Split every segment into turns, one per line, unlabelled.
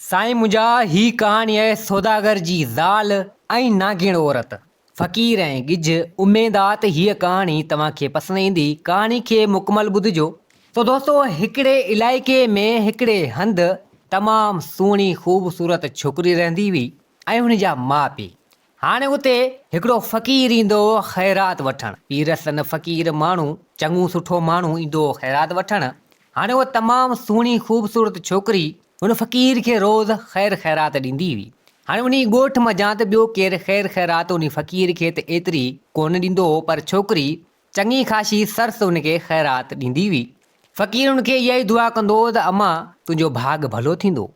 سائين منهنجا هي ڪهاڻي آهي سوداگر جي زال ۽ ناگيڻ عورت، فقير ۽ ڳجهه، اميد آ ته هيء ڪهاڻي توهان کي پسند ايندي، ڪهاڻي کي مڪمل ٻڌجو. تو دوستو هڪڙي علائقي ۾ هڪڙي هنڌ تمام سهڻي خوبصورت ڇوڪري رهندي هئي ۽ هن جا ماء پيء. هاڻي اتي هڪڙو فقير ايندو هو خيرات وٺڻ، پيرسن فقير ماڻهو، چڱو سٺو ماڻهو ايندو هو خيرات وٺڻ، هاڻي اها تمام سهڻي خوبصورت ڇوڪري هن فقير کي روز خير خيرات ڏيندي هئي. هاڻي انهي ڳوٺ منجهان ته ٻيو ڪير خير خيرات انهي فقير کي ته ايتري ڪونه ڏيندو هو پر ڇوڪري چڱي خاشي سرس ان کي خيرات ڏيندي هئي. فقير ان کي اها ئي دعا ڪندو هو ته امان تنهنجو ڀاڳ ڀلو ٿيندو.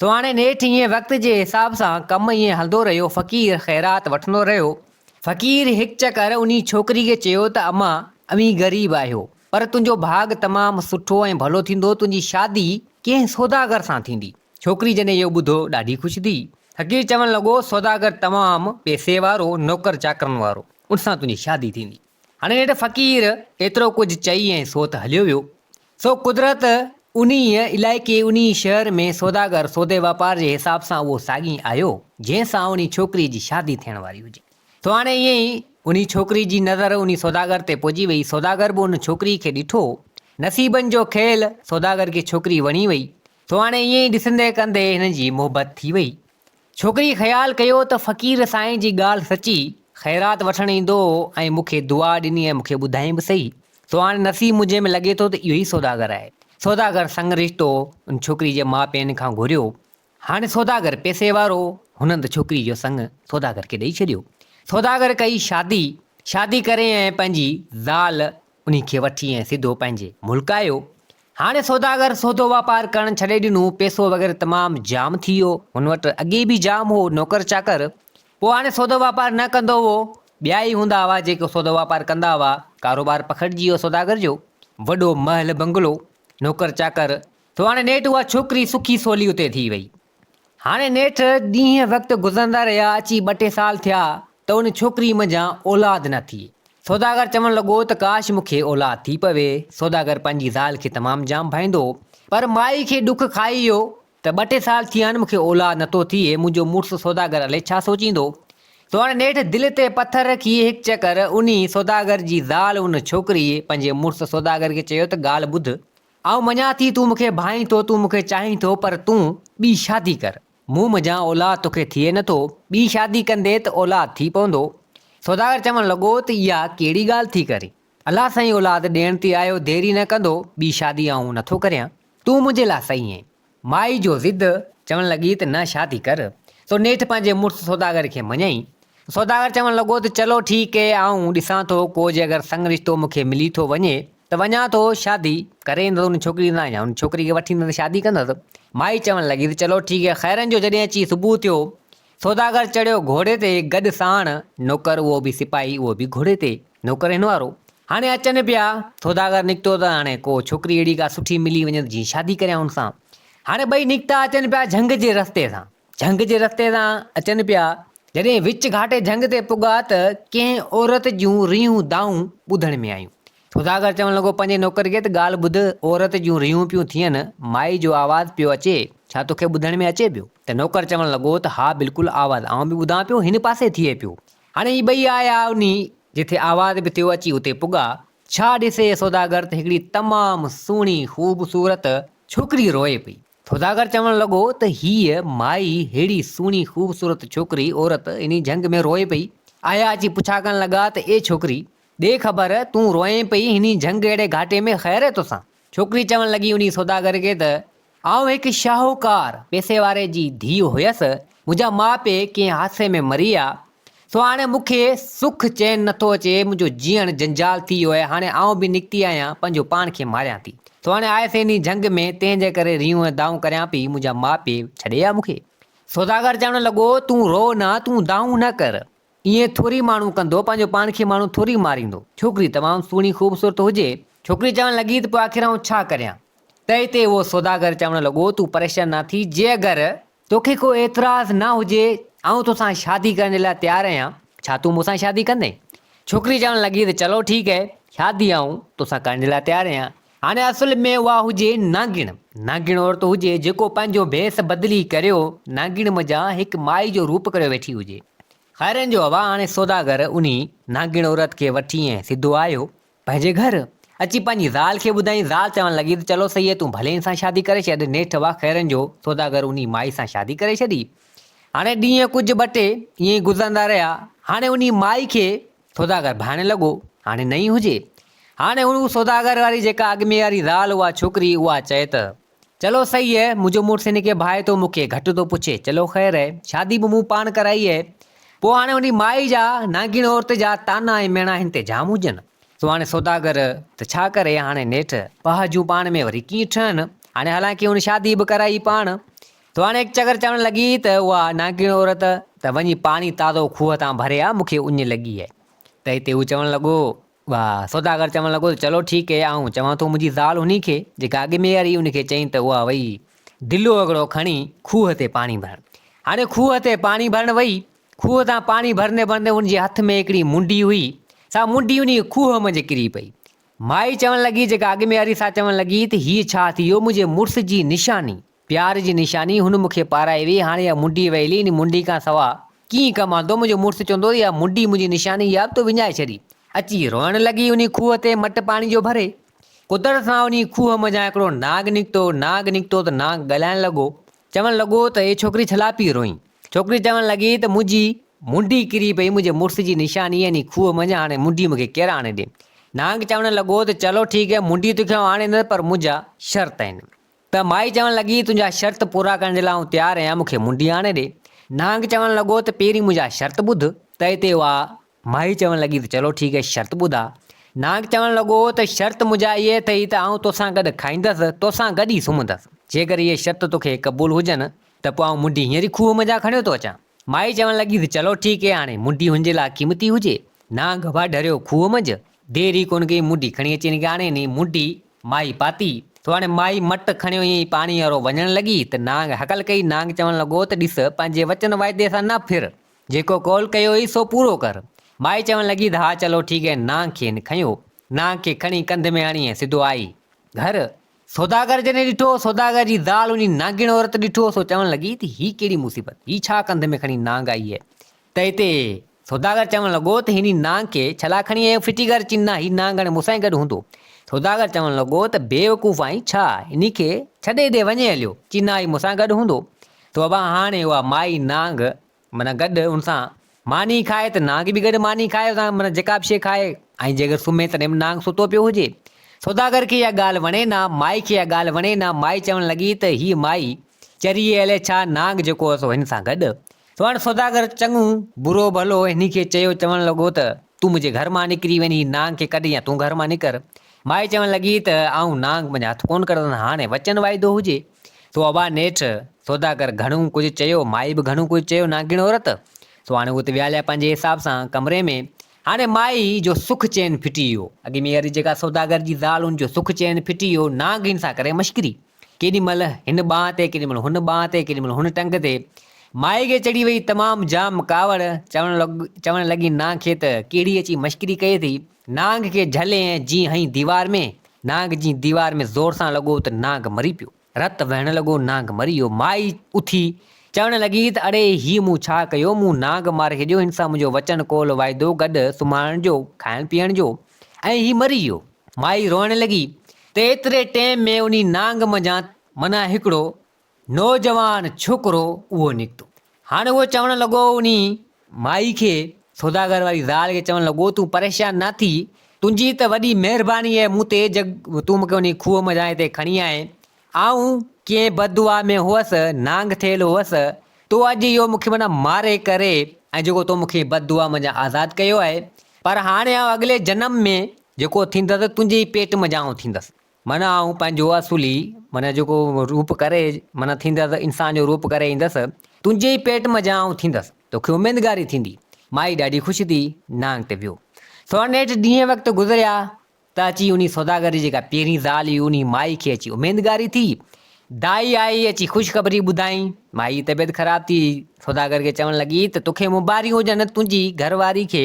سو هاڻي نيٺ ائين وقت جي حساب سان ڪم ائين هلندو رهيو فقير خيرات وٺندو رهيو. فقير هڪ چڪر انهي ڇوڪري کي چيو ته امان اوهين غريب آهيو پر تنهنجو ڀاڳ تمام سٺو ۽ ڀلو ٿيندو، تنهنجي شادي ڪنهن سوداگر سان ٿيندي. ڇوڪري جڏهن اهو ٻڌو ڏاڍي خوش ٿي. فقير چوڻ لڳو، سوداگر تمام پئسي وارو، نوڪر چاڪرن وارو، ان سان تنهنجي شادي ٿيندي. هاڻي نيٺ فقير ايترو ڪجهه چئي ۽ سو ته هليو ويو. سو قدرت انهيء علائقي، انهيء شهر ۾ سوداگر سودي واپار جي حساب سان اهو ساڳئين آيو، جنهن سان انهي ڇوڪري جي شادي ٿيڻ واري هجي. سو هاڻي ائين ئي انهي ڇوڪري جي نظر انهي سوداگر تي پئجي وئي. سوداگر به ان ڇوڪري کي ڏٺو. نصيبن جو کيل، سوداگر کي ڇوڪري وڻي وئي. سو هاڻي ائين ئي ڏسندي ڪندي هنن جي محبت ٿي وئي. ڇوڪري خيال ڪيو ته فقير سائين جي ڳالهه سچي، خيرات وٺڻ ايندو هو ۽ مون کي دعا ڏني ۽ مون کي ٻڌائين به سهي. سو هاڻي نصيب منهنجي ۾ لڳي ٿو ته اهو ئي سوداگر آهي. سوداگر سڱ رشتو ان ڇوڪري جي ماء پيئن کان گهريو. هاڻي سوداگر پئسي وارو هن ته ڇوڪري جو سڱ سوداگر کي ڏئي ڇڏيو. سوداگر ڪئي شادي، شادي ڪري ۽ پنهنجي زال انهي کي وٺي ۽ سڌو پنهنجي ملڪ آيو. هاڻي سوداگر سودو واپار ڪرڻ ڇڏي ڏنو، پئسو وغيره تمام جام ٿي ويو، هن وٽ اڳي به جام هو نوڪر چاڪر، پوء هاڻي سودو واپار نه ڪندو هو، ٻيا ئي هوندا هئا جيڪي سودو واپار ڪندا هئا، ڪاروبار پکڙجي ويو سوداگر جو، وڏو محل بنگلو، نوڪر چاڪر، سو هاڻي نيٺ اها ڇوڪري سکي سولي اتي ٿي وئي. هاڻي نيٺ ڏينهن وقت گذرندا رهيا، اچي ٻه ٽي سال ٿيا ته ان ڇوڪري منجهان اولاد نه ٿي. سوداگر چوڻ لڳو ته ڪاش مون کي اولاد ٿي پوي. سوداگر پنهنجي زال کي تمام جام ڀائيندو هو، پر مائي کي ڏک کائي ويو ته ٻه ٽي سال ٿي ويا آهن مون کي اولاد نٿو ٿئي، منهنجو مڙس سوداگر الائي ڇا سوچيندو. سو هاڻي نيٺ دل تي پٿر رکي هڪ چڪر انهي سوداگر جي زال ان ڇوڪري پنهنجي مڙس سوداگر کي چيو ته ڳالهه ٻڌ، آئون مڃان ٿي تون مون کي ڀانئين ٿو، تون مون کي چاهين ٿو، پر تون ٻي شادي ڪر. مون منجهان اولاد توکي ٿئي نه ٿو، ٻي شادي ڪندين ته اولاد ٿي پوندو. سوداگر چوڻ لڳو ته اها ڪهڙي ڳالهه ٿي ڪرين. الله سائين اولاد ڏيڻ تي آيو ديري نه ڪندو، ٻي شادي آئون نه ٿو ڪريان. تون منهنجي لاء صحيح آهين. مائي جو ضد، چوڻ لڳي ته نه شادي ڪر. سو نيٺ پنهنجي مڙس سوداگر کي مڃيائين. سوداگر چوڻ لڳو ته چلو ٺيڪ اي آئون ڏسان ٿو ڪو جي اگر سڱ رشتو مون کي ملي ٿو وڃي ته وڃان ٿو شادي ڪري ايندس ان ڇوڪري سان يا ان ڇوڪري کي وٺي ايندس شادي ڪندس. مائي چوڻ لڳي ته چلو ٺيڪ اي خيرن جو جڏهن اچي صبح ٿيو سوداگر چڙهيو گهوڙي تي گڏ ساڻ نوڪر اهو به سپاهي اهو به گهوڙي تي نوڪر هن وارو هاڻي اچن پيا سوداگر نڪتو ته هاڻي ڪو ڇوڪري اهڙي ڪا سٺي ملي وڃي ته جيئن شادي ڪريان هن سان هاڻي ٻئي نڪتا اچن پيا جهنگ جي رستي سان جهنگ جي رستي سان اچن پيا جڏهن وچ گهاٽي جهنگ تي پڳا ته ڪنهن عورت جون ريهون دانهون ٻڌڻ ۾ آيون سوداگر چوڻ لڳو، پنهنجي نوڪر کي ته ڳالهه ٻڌ، عورت جون ريهون پيون ٿين، مائي جو آواز پيو اچي، ڇا توکي ٻڌڻ ۾ اچي پيو؟ ته نوڪر چوڻ لڳو ته ها بلڪل آواز آئون به ٻڌان پيو، هن پاسي ٿئي پيو. هاڻي هي ٻئي آيا انهي جٿي آواز به ٿيو اچي اتي پڳا، ڇا ڏسي سوداگر ته هڪڙي تمام سهڻي خوبصورت ڇوڪري روئي پئي. سوداگر چوڻ لڳو ته هيء مائي ههڙي سهڻي خوبصورت ڇوڪري، عورت، انهي جهنگ ۾ روئي پئي. آيا اچي پڇا ڪرڻ لڳا ته اي ڇوڪري! ڏي خبر، تون روئين پئي هني جهنگ اهڙي گهاٽي ۾ خير اهي توسان؟ ڇوڪري چوڻ لڳي انهي سوداگر کي ته آئون هڪ شاهوڪار پئسي واري جي ڌيء هيس، منهنجا ماء پيء ڪنهن حادثي ۾ مري ويا، سو هاڻي مون کي سک چين نٿو اچي، منهنجو جيئڻ جنجال ٿي ويو آهي، هاڻي آئون به نڪتي آهيان، پنهنجو پاڻ کي ماريان ٿي. سو هاڻي آيس انهي جهنگ ۾، تنهن جي ڪري ريهون ۽ دانهون ڪريان پئي، منهنجا ماء پيء ڇڏي ويا مون کي. سوداگر چوڻ لڳو، تون روء نه، تون دانهون نه ڪر. ائين ٿوري ماڻهو ڪندو، پنهنجو پاڻ کي ماڻهو ٿوري ماريندو. ڇوڪري تمام سهڻي خوبصورت هجي. ڇوڪري چوڻ لڳي ته پوء آخر آئون ڇا ڪريان؟ ته اتي اهو سوداگر چوڻ لڳو، تون پريشان نه ٿي، جي اگر. توکي ڪو اعتراض نه هجي، آئون توسان شادي ڪرڻ جي لاء تيار آهيان، ڇا تون مون سان شادي ڪندين؟ ڇوڪري چوڻ لڳي ته چلو ٺيڪ هي، شادي آئون توسان ڪرڻ جي لاء تيار آهيان. هاڻي اصل ۾ اها هجي نانگڻ، نانگڻ عورت هجي جيڪو پنهنجو ڀيس بدلي ڪريو نانگڻ منجهان هڪ مائي جو روپ ڪريو ويٺي هجي. خيرن جو هوا هاڻي سوداگر انهي نانگڻ عورت کي وٺي ۽ سڌو آيو پنهنجي گهر. اچي پنهنجي زال کي ٻڌائين، زال چوڻ لڳي ته چلو سهي تون ڀلين سان شادي ڪري ڇڏ، نيٺ وا خيرن جو سوداگر انهي مائي سان شادي ڪري ڇڏي. هاڻي ڏينهن ڪجهه ٻه ٽي ائين ئي گذرندا رهيا. هاڻي انهي مائي کي سوداگر ڀانئڻ لڳو، هاڻي نئين هجي. هاڻي هو سوداگر واري جيڪا اڳ ۾ واري زال اها ڇوڪري اها چئي ته، چلو سهي اهي، منهنجو مڙس هن کي ڀانئي ٿو مون کي گهٽ ٿو پڇي، چلو خير اهي، شادي به مون پاڻ ڪرائي اهي. پوء هاڻي انهي مائي جا، نانگڻ عورت جا طعنا ۽ ميڻا هن تي جام هجن. سو هاڻي سوداگر ته ڇا ڪري، هاڻي نيٺ پاهه جون پاڻ ۾ وري ڪيئن ٺهن. هاڻي حالانڪه هن شادي به ڪرائي پاڻ. سو هاڻي هڪ چڪر چوڻ لڳي ته اها نانگڻ عورت ته وڃي پاڻي تازو کوهه تان ڀري آ، مون کي اڃ لڳي آهي. ته هتي هو چوڻ لڳو، اها سوداگر چوڻ لڳو ته چلو ٺيڪ هي، آئون چوان ٿو منهنجي زال انهي کي، جيڪا اڳ ۾ واري ان کي چئين ته اها وئي دلو اڳڙو کڻي کوهه تي پاڻي ڀرڻ. هاڻي کوهه تي پاڻي ڀرڻ وئي، کوهه تان پاڻي ڀرندي ڀرندي ان جي هٿ ۾ هڪڙي منڊي هئي، سا منڊي انهي کوهه منجهه ڪري پئي. مائي چوڻ لڳي، جيڪا اڳ ۾ واري سا چوڻ لڳي ته هيء ڇا ٿي ويو، منهنجي مڙس جي نشاني. پيار جي نشاني هن مون کي پارائي وئي، هاڻي اها منڊي ويلي، ان منڊي کان سوا ڪيئن ڪم آندو، منهنجو مڙس چوندو ته اها منڊي منهنجي نشاني اها به تو وڃائي ڇڏي. اچي روئڻ لڳي، انهي کوهه تي مٽ پاڻي جو ڀري. قدرت سان انهي کوهه منجهان هڪڙو نانگ نڪتو، نانگ نڪتو ته نانگ ڳالهائڻ لڳو، چوڻ لڳو ته اي ڇوڪري ڇلا پئي روئين؟ ڇوڪري چوڻ لڳي ته منهنجي منڊي ڪري پئي، منهنجي مڙس جي نشاني انهي کوهه منجهان، هاڻي منڊي مون کي ڪير آڻي ڏي؟ نانگ چوڻ لڳو ته چلو ٺيڪ هي، منڊي توکي آئون آڻي ڏيندس پر منهنجا شرط آهن. ته مائي چوڻ لڳي، تنهنجا شرط پورا ڪرڻ جي لاء آئون تيار آهيان، مون کي منڊي آڻي ڏي. نانگ چوڻ لڳو ته پهرين منهنجا شرط ٻڌ. ته اتي اها مائي چوڻ لڳي ته چلو ٺيڪ آهي شرط ٻڌاء. نانگ چوڻ لڳو ته شرط منهنجا اهي اٿئي ته آئون توسان گڏ کائيندس، توسان گڏ ئي سمهندس. جيڪر اهي شرط توکي قبول هجن ته پوء آئون منڊي هينئر ئي کوهه منجهان کڻيو ٿو اچان. مائي چوڻ لڳي ته چلو ٺيڪ اهي هاڻي منڊي هن جي لاء قيمتي هجي. نانگ هوا ڍريو کوهه منجهه. دير ئي ڪونه ڪئي منڊي کڻي اچي هن کي آڻي ڏني. منڊي مائي پاتي. سو هاڻي مائي مٽ کڻيو ائين ئي پاڻي وارو وڃڻ لڳي ته نانگ هڪل ڪئي. نانگ چوڻ لڳو ته ڏس پنهنجي وچن واعدي سان نه ڦر. جيڪو قول ڪيو هئي سو پورو ڪر. مائي چوڻ لڳي ته ها چلو ٺيڪ اهي نانگ کي هن کنيو. نانگ کي کڻي ڪنڌ ۾ هڻي ۽ سڌو آئي گهر. سوداگر جڏهن ڏٺو، سوداگر جي زال انهي نانگڻ عورت ڏٺو سو چوڻ لڳي ته هي ڪهڙي مصيبت، هي ڇا ڪنڌ ۾ کڻي نانگ آئي اهي. ته هتي سوداگر چوڻ لڳو ته هني نانگ کي ڇلا کڻي آيو ڦٽي ڪر چنا هي نانگ هاڻي مون سان ئي گڏ هوندو. سوداگر چوڻ لڳو ته بيوقوف آهين ڇا انهي کي ڇڏي ڏي وڃي هليو چنا هي مون سان گڏ هوندو. تو ابا هاڻي اها مائي نانگ معنيٰ گڏ ان سان ماني کائي ته نانگ به گڏ ماني کائي اتان معنيٰ جيڪا به شيء کائي ۽ جيڪر سمهي تڏهن به نانگ ستو پيو هجي. سوداگر کي اها ڳالهه وڻي نه مائي کي اها ڳالهه وڻي نه مائي چوڻ لڳي ته هيء مائي چري الئي ڇا نانگ جيڪو هو سو هن سان گڏ سو هاڻ سوداگر چڱو برو ڀلو هن کي چيو چوڻ لڳو ته تون منهنجي گهر مان نڪري وڃ هي نانگ کي ڪڍ يا تون گهر مان نڪر. مائي چوڻ لڳي ته آئون نانگ منجهان هٿ ڪونه ڪڍندس هاڻي وچن واعدو هجي. سو ابا نيٺ سوداگر گهڻو ڪجهه چيو مائي به گهڻو ڪجهه چيو نانگڻ عورت. سو هاڻي هو ته ويا هليا پنهنجي حساب سان ڪمري ۾. هاڻي مائي جو سک چين ڦٽي ويو. اڳ ۾ واري جيڪا سوداگر جي زال ان جو سک چين ڦٽي ويو نانگ هن سان ڪري مشڪري. ڪيڏي مهل هن ٻانهن تي، ڪيڏي مهل هن ٻانهن تي، ڪيڏي مهل هن ٽنگ تي. مائي کي چڙهي وئي تمام جام ڪاوڙ. چوڻ چوڻ لڳي نانگ کي ته ڪهڙي اچي مشڪري ڪئي اٿئي. نانگ کي جهلي ۽ جيئن هنئي ديوار ۾. نانگ جيئن ديوار ۾ زور سان لڳو ته نانگ مري پيو. رت وهڻ لڳو، نانگ مري ويو. مائي اٿي چوڻ لڳي ته اڙي هي مون ڇا ڪيو، مون نانگ ماري ڇڏيو، هن سان منهنجو وچن قول واعدو گڏ سمهارڻ جو، کائڻ پيئڻ جو ۽ هي مري ويو. مائي روئڻ لڳي. ته ايتري ٽيم ۾ انهي نانگ منجهان معنيٰ هڪڙو نوجوان ڇوڪرو اهو نڪتو. هاڻي اهو چوڻ لڳو انهي مائي کي، سوداگر واري زال کي چوڻ لڳو تون پريشان نه ٿي، تنهنجي ته وڏي مهرباني آهي مون تي جڳ تون مون کي انهي کوهه منجهان هتي کڻي آئين. آئون ڪنهن بددعا ۾ هئس، نانگ ٿيل هئس، تو اڄ اهو مون کي معنيٰ ماري ڪري ۽ جيڪو تو مون کي بددعا منجهان آزاد ڪيو آهي، پر هاڻي آئون اڳلي جنم ۾ جيڪو ٿيندس تنهنجي ئي پيٽ منجهان آئون ٿيندس. معنيٰ آئون پنهنجو اصولي معنيٰ جيڪو روپ ڪري معنيٰ ٿيندس انسان جو روپ ڪري ايندس تنهنجي ئي پيٽ منجهان آئون ٿيندس توکي اميدگاري ٿيندي. مائي ڏاڍي خوش ٿي نانگ تي ويو. سو نيٺ ڏينهن وقت گذريا ته اچي انهي سوداگر جي جيڪا پهرين زال هئي انهي مائي کي اچي اميدگاري ٿي. دائي آئي اچي خوشخبري ٻڌائين. مائي جي طبيعت خراب ٿي. سوداگر کي چوڻ لڳي ته توکي مباريون هجن تنهنجي گهر واري کي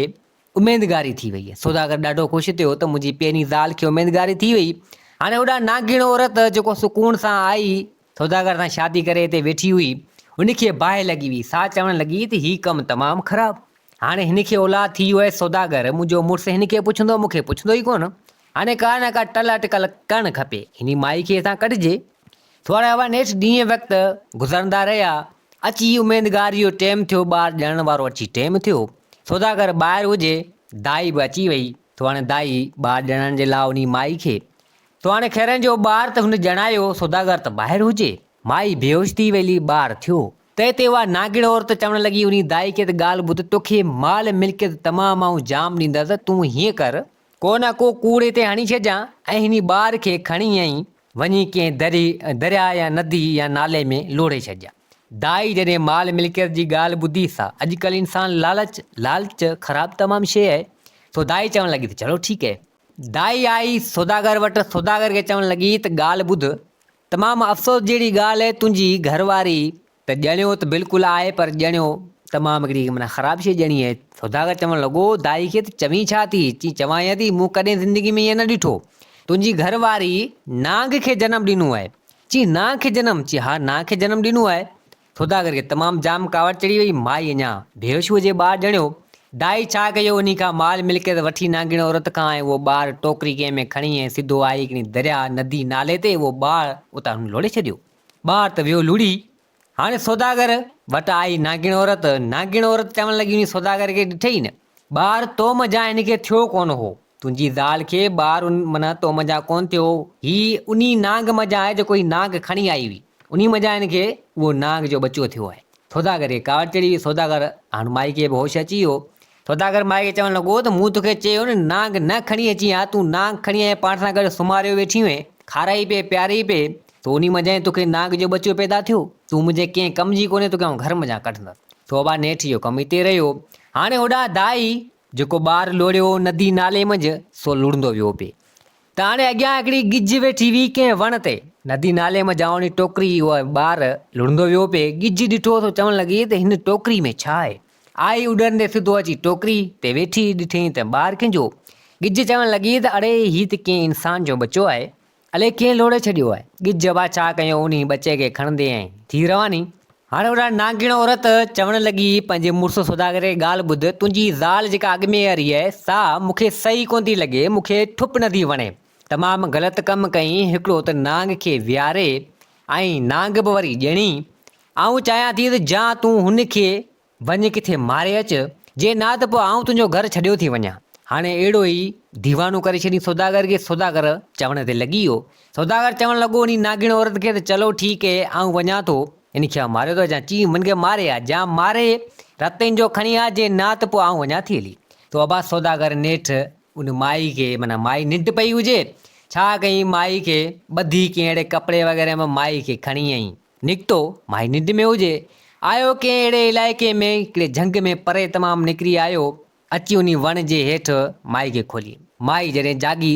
اميدگاري ٿي وئي. سوداگر ڏاڍو خوش ٿيو ته منهنجي پهرين زال کي اميدگاري ٿي وئي. هاڻي هوڏانهن نانگڻ عورت جيڪو سڪون سان آئي سوداگر سان شادي ڪري هتي ويٺي هئي، هن کي باهه لڳي وئي، سا چوڻ لڳي ته هي ڪم تمام خراب. هاڻي هن کي اولاد ٿي ويو آهي سوداگر منهنجو مڙس هن کي پڇندو مون کي پڇندو ئي ڪونه. هاڻي ڪا نه ڪا ٽل اٽڪل ڪرڻ کپي، هن مائي کي هتان ڪڍجي. ٿورا اهڙا نيٺ ڏينهن وقت گذرندا رهيا. اچي اميدگاري جو ٽيم ٿيو، ٻار ڄڻڻ وارو اچي ٽيم ٿيو. سوداگر ٻاهر هجي، دائي به اچي وئي. ٿو هاڻي دائي ٻار ڄڻڻ جي لاء انهي مائي کي. ٿو هاڻي خيرن جو ٻار ته هن ڄڻايو، سوداگر ته ٻاهر هجي. مائي بيهوش ٿي ويلي، ٻار ٿيو. تنهن تي اها ناگڻ عورت چوڻ لڳي انهي دائي کي ته ڳالهه ٻڌ، توکي مال ملڪيت تمام آئون جام ڏيندس، تون هيئن ڪر، ڪو نه ڪو ڪوڙ هتي هڻي ڇڏجان ۽ هني ٻار کي کڻي ۽ وڃي ڪنهن دري، درياء يا ندي يا نالي ۾ لوڙهي ڇڏجان. دائي جڏهن مال ملڪيت جي ڳالهه ٻڌي سا اڄڪلهه انسان لالچ، لالچ خراب تمام شيء آهي، سو دائي چوڻ لڳي ته چلو ٺيڪ هي. دائي آئي سوداگر وٽ سوداگر کي چوڻ لڳي ته ڳالهه ٻڌ، تمام افسوس جهڙي ڳالهه آهي تنهنجي گهر واري ته ڄڻيو ته بلڪل آهي پر ڄڻيو تمام هڪڙي معنيٰ خراب شيء ڄڻي آهي. سوداگر چوڻ لڳو، دائي کي ته چوين ڇا ٿي؟ چي چوان ائين ٿي، مون ڪڏهن زندگي ۾ ائين نه ڏٺو. تنهنجي گهر واري نانگ کي جنم ڏنو آهي. چي نانگ کي جنم؟ چي ها نانگ کي جنم ڏنو آهي. سوداگر کي تمام جام ڪاوڙ چڙهي وئي. مائي اڃا بيهوش هجي ٻار ڄڻيو. دائي ڇا ڪيو انهي کان مال ملڪيت وٺي نانگڻ عورت کان ۽ اهو ٻار ٽوڪري ڪنهن ۾ کڻي ۽ سڌو آئي هڪڙي درياء، ندي، نالي تي اهو ٻار اتان هن لوڙهي ڇڏيو. ٻار ته ويو لڙي. هاڻي سوداگر وٽ آئي نانگڻ عورت. نانگڻ عورت چوڻ لڳي انهي سوداگر کي ڏٺئي نه ٻار تو منجهان هن کي ٿيو ڪونه هو. تنهنجي زال کي ٻار ان معنيٰ تو منجهان ڪونه ٿيو هو. هي انهي نانگ منجهان آهي جيڪو هي نانگ کڻي آئي هئي. انهي منجهان هن کي اهو نانگ جو ٻچو ٿيو آهي. سوداگر کي ڪاوڙ چڙهي وئي. سوداگر هاڻ مائي کي به هوش اچي ويو. سوداگر مائي کي چوڻ لڳو ته مون توکي چيو نه نانگ نه کڻي اچين ها، تون نانگ کڻي آئين پاڻ سان گڏ سمهاريو ويٺي هئين، کارائي پئي پياري پئي، ته انهي منجهان ئي توکي نانگ جو ٻچو پيدا ٿيو، تون منهنجي ڪنهن ڪم جي ڪونهين توکي آئون گهر منجهان ڪڍندس. سو ابا نيٺ اهو ڪم اتي رهيو. هاڻي هوڏانهن دائي جيڪو ٻار لوڙهيو هو ندي نالي منجهه سو لڙهندو ويو پئي. ته هاڻي اڳيان هڪڙي ڳجهه ويٺي هئي ڪنهن وڻ تي. ندي نالي منجهان انهي ٽوڪري اهو ٻار لڙهندو ويو پئي. ڳجهه ڏٺو سو چوڻ لڳي ته هن ٽوڪري ۾ ڇا آهي؟ آئي اڏرندي سڌو اچي ٽوڪري تي ويٺي، ڏٺئين ته ٻار ڪنهن جو؟ ڳجهه چوڻ لڳي ته اڙي هي ته ڪنهن انسان جو ٻچو آهي، الائي ڪنهن لوڙهي ڇڏيو آهي. ڳجهه ابا ڇا ڪيو انهي ٻچي کي کڻندي ۽ ٿي رواني. هاڻي هوڏانهن نانگڻ عورت چوڻ لڳي پنهنجي مڙس سوداگر کي ڳالهه ٻڌ، تنهنجي زال جيڪا اڳ ۾ واري آهي سا مون کي صحيح ڪونه ٿي لڳي، مون کي ٺپ نه ٿي وڻي. تمام غلط ڪم ڪيئي، هڪڙو ته نانگ کي ويهاري ۽ نانگ به وري ڄڻي. آئون چاهيان ٿي ته جان تون هن کي وڃ ڪٿي ماري اچ، جي نه ته پوء آئون تنهنجو گهر ڇڏيو ٿي وڃان. هاڻي اهڙو ئي ديوانو ڪري ڇڏين سوداگر کي. سوداگر چوڻ تي لڳي ويو. سوداگر چوڻ لڳو انهي ناگڻ عورت کي ته چلو ٺيڪ هي آئون وڃان ٿو هن کي آئون ماريو ٿو اچان. چي من کي ماري آ، جان ماري رتين جو کڻي آ، جي نه ته پوء آئون وڃان ٿي هلي. تو ابا سوداگر نيٺ ان مائي کي معنيٰ مائي ننڊ پئي هجي، ڇا ڪيائين مائي کي ٻڌي ڪنهن اهڙي ڪپڙي وغيره ۾ مائي کي کڻي ۽ نڪتو، مائي ننڊ ۾ هجي. آيو ڪنهن اهڙي علائقي ۾، هڪڙي جهنگ ۾ پري تمام نڪري آيو، اچي انهي وڻ جي هيٺ مائي کي کولي. مائي جڏهن جاڳي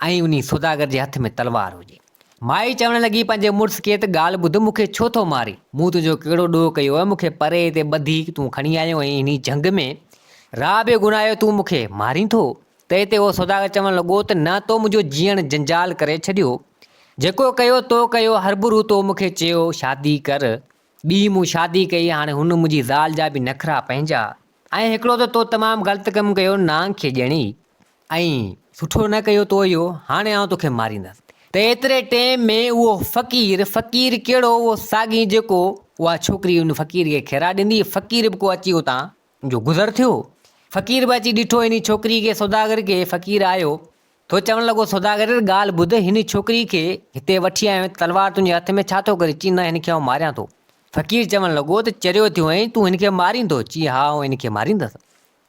۽ انهي سوداگر جي هٿ ۾ تلوار هجي. مائي چوڻ لڳي پنهنجي مڙس کي ته ڳالهه ٻڌ مون کي ڇو ٿو مارين؟ مون تنهنجو ڪهڙو ڏوهه ڪيو آهي، مون کي پري هتي ٻڌي تون کڻي آيو آهين انهي جهنگ ۾، راهه بي گناهه تون مون کي مارين ٿو؟ تنهن تي اهو سوداگر چوڻ لڳو ته نه تو منهنجو جيئڻ جنجال ڪري ڇڏيو. جيڪو ڪيو تو ڪيو، هرڀرو تو مون کي چيو شادي ڪر. ٻي مون شادي ڪئي، هاڻي هن منهنجي زال جا به نخرا پنهنجا. ۽ هڪڙو ته تو تمام غلط ڪم ڪيو نانگ کي ڄڻي ۽ سٺو نه ڪيو تو اهو، هاڻي آئون توکي ماريندس. ته ايتري ٽيم ۾ اهو فقير، فقير ڪهڙو اهو ساڳي جيڪو اها ڇوڪري ان فقير کي خيرات ڏيندي، فقير به ڪو اچي اتان جو گذر ٿيو. فقير به اچي ڏٺو انهي ڇوڪري کي سوداگر کي فقير آيو ٿو چوڻ لڳو سوداگر ڳالهه ٻڌ هن ڇوڪري کي هتي وٺي آيو آهين تلوار تنهنجي هٿ ۾ ڇا ٿو ڪرين چي نه هن کي آئون ماريان ٿو. فقير چوڻ لڳو ته چريو ٿيو آهين تون هن کي ماريندو چي ها آئون هن کي ماريندس.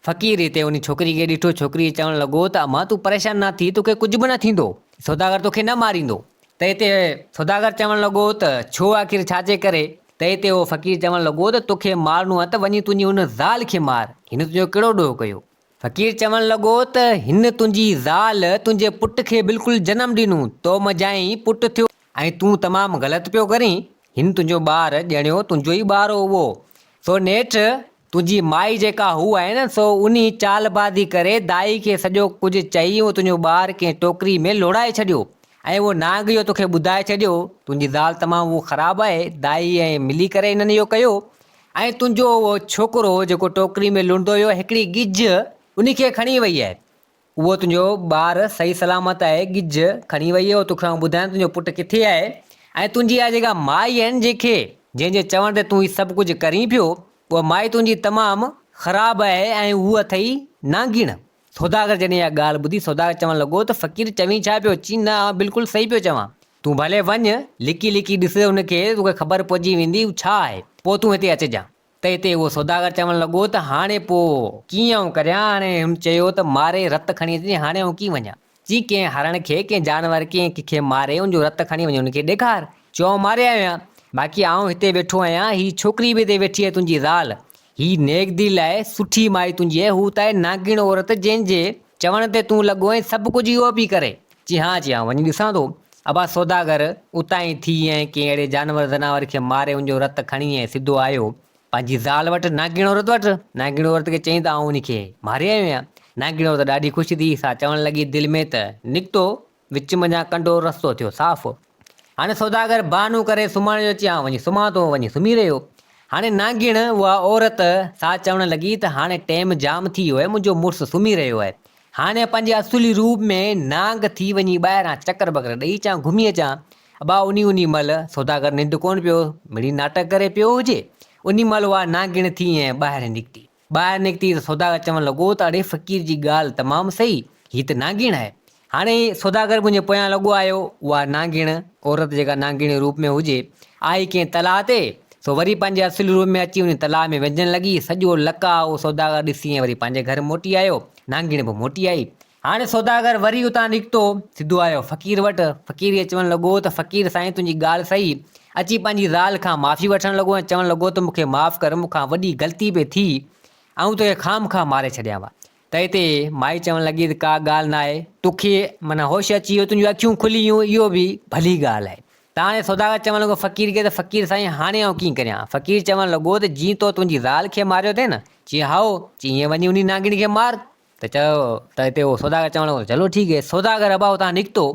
فقير هتي انهي ڇوڪري کي ڏٺو ڇوڪري چوڻ لڳو ته امان تون پريشان نه ٿي توکي ڪجهه به نه ٿيندو سوداگر توکي نه ماريندو. ته هتي سوداگر چوڻ لڳو ته ڇو آخر ڇا جي ڪري؟ تنهن تي اهو فقير چوڻ لڳو ته توکي مارڻو آهي ته وڃي تنهنجي ان زال کي مار، هن تنهنجو ڪهڙو ڏوهه ڪيو؟ فقير چوڻ لڳو ته هن تنهنجي زال تنهنجي پٽ کي بلڪل جنم ڏنو، تو منجهان ئي پٽ ٿيو ۽ تون تمام غلط پيو ڪرين، هن تنهنجو ٻار ڄڻيو، تنهنجو ئي ٻار هو اهو، سو نيٺ تنهنجي مائي جيڪا هو آهي نه، سو انهي چالبازي ڪري دائي کي سڄو ڪجهه چئي اهو تنهنجو ٻار ڪنهن ٽوڪري ۾ لوڙائي ڇڏيو ۽ اهو نانگ اهو توکي ٻڌائي ڇڏيو، تنهنجي زال تمام اهو خراب آهي، دائي ۽ ملي ڪري هنن اهو ڪيو ۽ تنهنجو اهو ڇوڪرو جيڪو ٽوڪري ۾ لڙندو هيو هڪڙي ڳجهه ان کي کڻي وئي آهي، اهو تنهنجو ٻار صحيح سلامت آهي، ڳجهه کڻي وئي آهي، اهو توکي آئون ٻڌايان تنهنجو پٽ ڪٿي آهي ۽ تنهنجي اها جيڪا مائي آهي نه جنهن کي جنهن جي چوڻ تي تون هي سڀ ڪجهه ڪرين پيو، اها مائي تنهنجي تمام خراب آهي ۽ هوء اٿئي نانگڻ. سوداگر جڏهن اها ڳالهه ٻڌي، سوداگر چوڻ لڳو ته فقير چوين ڇا پيو؟ چي نه آئون بلڪل صحيح پيو چوان. تون ڀلي وڃ، لڪي لڪي ڏس ان کي، توکي خبر پئجي ويندي هو ڇا آهي. پوء تون هتي اچجان. ته هتي اهو سوداگر چوڻ لڳو ته هاڻي پوء ڪيئن آئون ڪريان؟ هاڻي هن چيو ته ماري رت کڻي اچجين، هاڻي آئون ڪيئن وڃان؟ چي ڪنهن هرڻ کي، ڪنهن جانور ڪنهن کي ماري ان جو رت کڻي وڃي ان کي ڏيکار. چئو آئون ماري آيو آهيان. باقي آئون هتي ويٺو آهيان، هي ڇوڪري به هتي ويٺي آهي تنهنجي زال. هي نيڪ دل آهي، سٺي مائي تنهنجي آهي، هو ته آهي ناگڻ عورت جنهن جي چوڻ تي تون لڳو آهين، سڀ ڪجهه اهو پئي ڪري. چي ها، چي آئون وڃي ڏسان ٿو. ابا سوداگر اتان ئي ٿي ۽ ڪنهن اهڙي جانور زناور کي ماري ان جو رت کڻي ۽ سڌو آيو پنهنجي زال وٽ، ناگڻ عورت وٽ. ناگڻ عورت کي چيائين ته آئون ان کي ماري آيو آهيان. ناگڻ عورت ڏاڍي خوش ٿي، سا چوڻ لڳي دل ۾ ته نڪتو وچ منجهان ڪنڊو رستو ٿيو صاف. هاڻي سوداگر بهانو ڪري سمهڻ جو چيائين وڃي سمهان ٿو، وڃي سمهي رهيو. هاڻي نانگڻ اها عورت سا چوڻ لڳي ته هاڻي ٽيم جام ٿي ويو آهي منهنجو مڙس سمهي رهيو آهي. هاڻي پنهنجي اصلي روپ ۾ نانگ ٿي وڃي ٻاهران چڪر ٻڪر ڏئي اچان گهمي اچان. ابا انهي انهي مهل سوداگر ننڊ ڪونه پيو مڙئي ناٽڪ ڪري پيو هجي. انهي مهل اها نانگڻ ٿي ۽ ٻاهر نڪتي. ٻاهر نڪتي ته سوداگر چوڻ لڳو ته اڙي فقير جي ڳالهه تمام صحيح، هي ته نانگڻ آهي. هاڻي سوداگر منهنجي پويان لڳو آيو. اها نانگڻ عورت جيڪا نانگڻي روپ ۾ هجي، آئي ڪنهن تلاء تي، سو وري پنهنجي اصلي روپ ۾ اچي انهي تلاء ۾ وهنجڻ لڳي. سڄو لقاء اهو سوداگر ڏسي ۽ وري پنهنجي گهر موٽي آيو. نانگڻ به موٽي آئي. هاڻي سوداگر وري اتان نڪتو، سڌو آيو فقير وٽ. فقير کي چوڻ لڳو ته فقير سائين تنهنجي ڳالهه صحيح. اچي پنهنجي زال کان معافي وٺڻ لڳو ۽ چوڻ لڳو ته مون کي معاف ڪر، مون کان وڏي غلطي پئي ٿي، آئون توکي خامخواه ماري ڇڏيان ها. ته اتي مائي چوڻ لڳي ته ڪا ڳالهه ناهي، توکي معنيٰ هوش اچي ويو، تنهنجون اکيون کلي ويون، اهو به ڀلي ڳالهه آهي. ته هاڻي سوداگر چوڻ لڳو فقير کي ته فقير سائين هاڻي آئون ڪيئن ڪريان؟ فقير چوڻ لڳو ته جيئن تو تنهنجي زال کي ماريو اٿئي نه؟ چيائين هائو، چيائين ائين وڃي انهي نانگڻي کي مار. ته چيو ته هتي اهو سوداگر چوڻ لڳو چلو ٺيڪ هي. سوداگر ابا اتان نڪتو.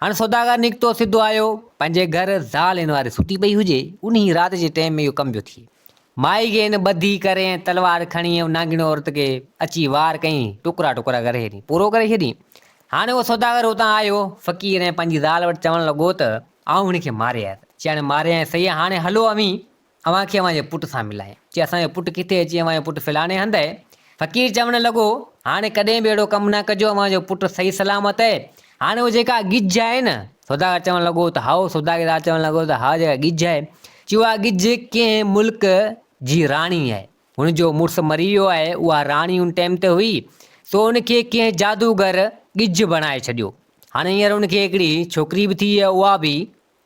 هاڻي سوداگر نڪتو سڌو آيو پنهنجي گهر، زال هن واري ستي پئي هجي. انهي رات جي ٽيم ۾ اهو ڪم پيو ٿئي. مائي کي هن ٻڌي ڪري ۽ تلوار کڻي ۽ نانگڻي عورت کي اچي وار ڪيائين، ٽڪرا ٽڪرا ڪري ڇڏيائين، پورو ڪري ڇڏيائين. هاڻي اهو سوداگر اتان آيو، فقير ۽ پنهنجي زال وٽ چوڻ لڳو ته آئون هن کي ماري آيس. چي هاڻي ماري آئين صحيح آهي، هاڻي هلو اوهين اوهان کي اوهان جي پٽ سان ملايان. چي اسان جو پٽ ڪٿي آهي؟ چي اوهان جو پٽ فلاڻي هنڌ آهي. فقير چوڻ لڳو، هاڻي ڪڏهن به اهڙو ڪم نه ڪجو، اوهان جو پٽ صحيح سلامت آهي. هاڻي اهو جيڪا ڳجهه آهي نه؟ سوداگر چوڻ لڳو ته هائو. سوداگر زال چوڻ لڳو ته ها جيڪا ڳجهه آهي. چي اها ڳجهه ڪنهن ملڪ جي راڻي آهي. هن جو مڙس مري ويو آهي. اها راڻي ان ٽيم تي هئي، سو ان کي ڪنهن جادوگر ڳجهه بڻائي ڇڏيو. هاڻي هينئر ان کي هڪڙي ڇوڪري به ٿي آهي، اها به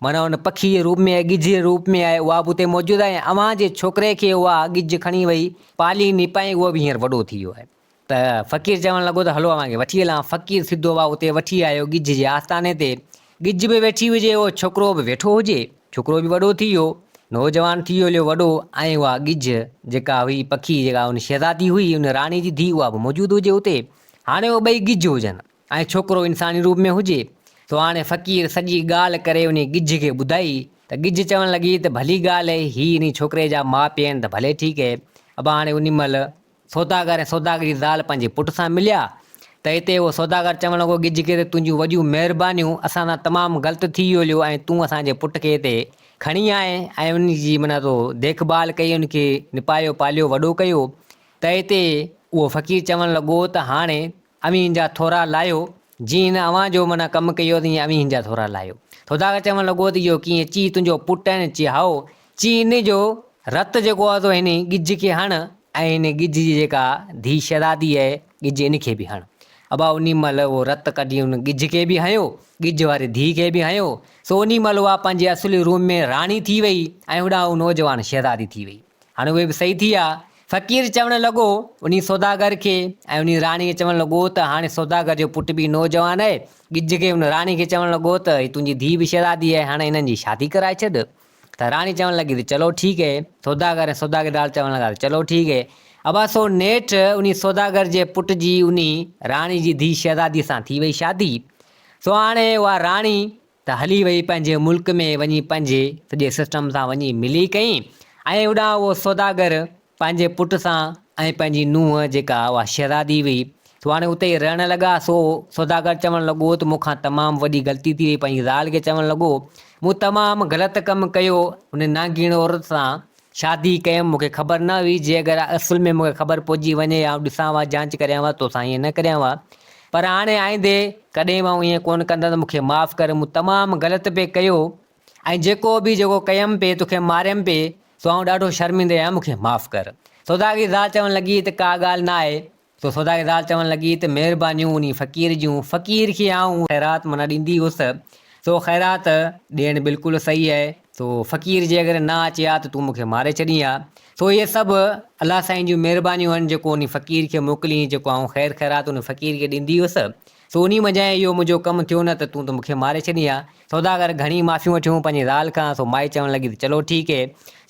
معنيٰ ان پکي جي روپ ۾ آهي، ڳجهه جي روپ ۾ آهي، اها به اتي موجود آهي ۽ اوهان جي ڇوڪري کي اها ڳجهه کڻي وئي، پالي نپائي، اهو به هينئر وڏو ٿي ويو آهي. ته فقير چوڻ لڳو ته هلو اوهان کي وٺي هلان. فقير سڌو اها اتي وٺي آيو ڳجهه جي آستاني تي. ڳجهه به ويٺي هجي، اهو ڇوڪرو به ويٺو هجي. ڇوڪرو به وڏو ٿي ويو، نوجوان ٿي ويو هليو وڏو ۽ اها ڳجهه جيڪا هئي پکي جيڪا ان شهزادي هئي، ان راڻي جي ڌيء اها به موجود هجي اتي. هاڻي اهي ٻئي ڳجهه هجن. ۽ ڇوڪرو انساني روپ ۾ هجي. سو هاڻي فقير سڄي ڳالهه ڪري انهي ڳجهه کي ٻڌائي ته ڳجهه چوڻ لڳي ته ڀلي ڳالهه اهي، هي انهي ڇوڪري جا ماء پيء آهن ته ڀلي ٺيڪ اهي. ابا هاڻي انهي مهل سوداگر ۽ سوداگر جي زال پنهنجي پٽ سان مليا ته اتي اهو سوداگر چوڻ لڳو ڳجهه کي ته تنهنجون وڏيون مهربانيون اسان سان تمام غلط ٿي ويو هليو ۽ تون اسان جي پٽ کي هتي کڻي آئين ۽ ان جي معنيٰ تو ديک ڀال ڪئي ان کي نپايو پاليو وڏو ڪيو ته اتي اهو فقير چوڻ لڳو ته هاڻي اوهين هن جا ٿورا لاهيو، جيئن هن اوهان جو معنيٰ ڪم ڪيو تيئن اوهين هن جا ٿورا لاهيو. سوداگر چوڻ لڳو ته اهو ڪيئن؟ چي، تنهنجو پٽ آهي نه؟ چي، هائو. چي، ان جو رت جيڪو آهي سو هن ڳجهه کي هڻ ۽ هن ڳجهه جي جيڪا ڌيء شهزادي آهي، ڳجهه ان کي به هڻ. ابا انهي مهل اهو رت ڪڍي ان ڳجهه کي به هنيو، ڳجهه واري ڌيء کي به هنيو. سو انهي مهل اها پنهنجي اصلي روم ۾ راڻي ٿي وئي ۽ هوڏانهن هو نوجوان شهزادي ٿي وئي. هاڻي اهي به صحيح ٿي ويا. فقير چوڻ لڳو، انهي سوداگر کي ۽ انهي راڻي کي چوڻ لڳو ته هاڻي سوداگر جو پٽ به نوجوان آهي. ڳجهه کي ان راڻي کي چوڻ لڳو ته هي تنهنجي ڌيء به شهزادي آهي، هاڻي هنن جي شادي ڪرائي ڇڏ. ته راڻي چوڻ لڳي ته چلو ٺيڪ هي. سوداگر ۽ سوداگر جي زال چوڻ لڳا ته چلو ٺيڪ هي. ابا سو نيٺ انهي سوداگر جي پٽ جي انهي راڻي جي ڌيء شهزادي سان ٿي وئي شادي. سو هاڻي اها راڻي ته هلي وئي پنهنجي ملڪ ۾ وڃي پنهنجي سڄي سسٽم سان وڃي ملي ڪئين ۽ هوڏانهن اهو سوداگر پنهنجي پٽ سان ۽ پنهنجي نونهن جيڪا اها شهزادي هئي سو هاڻي اتي ئي رهڻ لڳا. سو سوداگر چوڻ لڳو ته مون کان تمام وڏي غلطي ٿي وئي پنهنجي زال کي چوڻ لڳو مون تمام غلط ڪم ڪيو ان نانگيڻ عورت سان شادي ڪيم مون کي خبر نه هئي جي اگر اصل ۾ مون کي خبر پئجي وڃي يا آئون ڏسان ها جانچ ڪريان ها توسان ائين نه ڪريان ها پر هاڻي آئيندي ڪڏهن به آئون ائين ڪونه ڪندس مون کي معاف ڪر مون تمام غلط پئي ڪيو ۽ جيڪو به جيڪو ڪيم پئي توکي ماريم پئي سو آئون ڏاڍو شرمندي آهيان مون کي معاف ڪر. سوداگري زال چوڻ لڳي ته ڪا ڳالهه نه آهي سو سوداگري زال چوڻ لڳي ته مهربانيون انهي فقير جون فقير کي آئون خيرات معنيٰ ڏيندي هيس سو خيرات ڏيڻ بلڪل صحيح آهي سو فقير جي اگر نه اچي ها ته تون مون کي ماري ڇڏين ها سو اهي سڀ الله سائين جون مهربانيون آهن جيڪو انهي فقير کي موڪلين جيڪو آئون خير خيرات انهي فقير کي ڏيندي هيس سو انهي منجهان اهو منهنجو ڪم ٿيو نه ته تون ته مون کي ماري ڇڏين ها سوداگر گهڻي معافيون وٺيون پنهنجي زال کان، سو مائي چوڻ لڳي ته چلو ٺيڪ هي.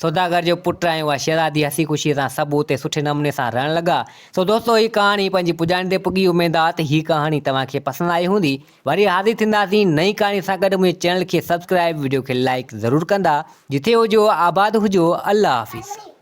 سوداگر جو پٽ ۽ اها شهزادي هسي خوشيء سان سڀ اتي سٺي نموني سان رهڻ لڳا. سو دوستو هي ڪهاڻي پنهنجي پڄاڻي تي پڳي اميد آ ته هي ڪهاڻي توهان کي پسند آئي هوندي. وري حاضر ٿينداسين نئين ڪهاڻي سان گڏ منهنجي چينل کي سبسڪرائيب وڊيو کي لائيڪ ضرور ڪندا. جٿي هجو آباد هجو الله حافظ.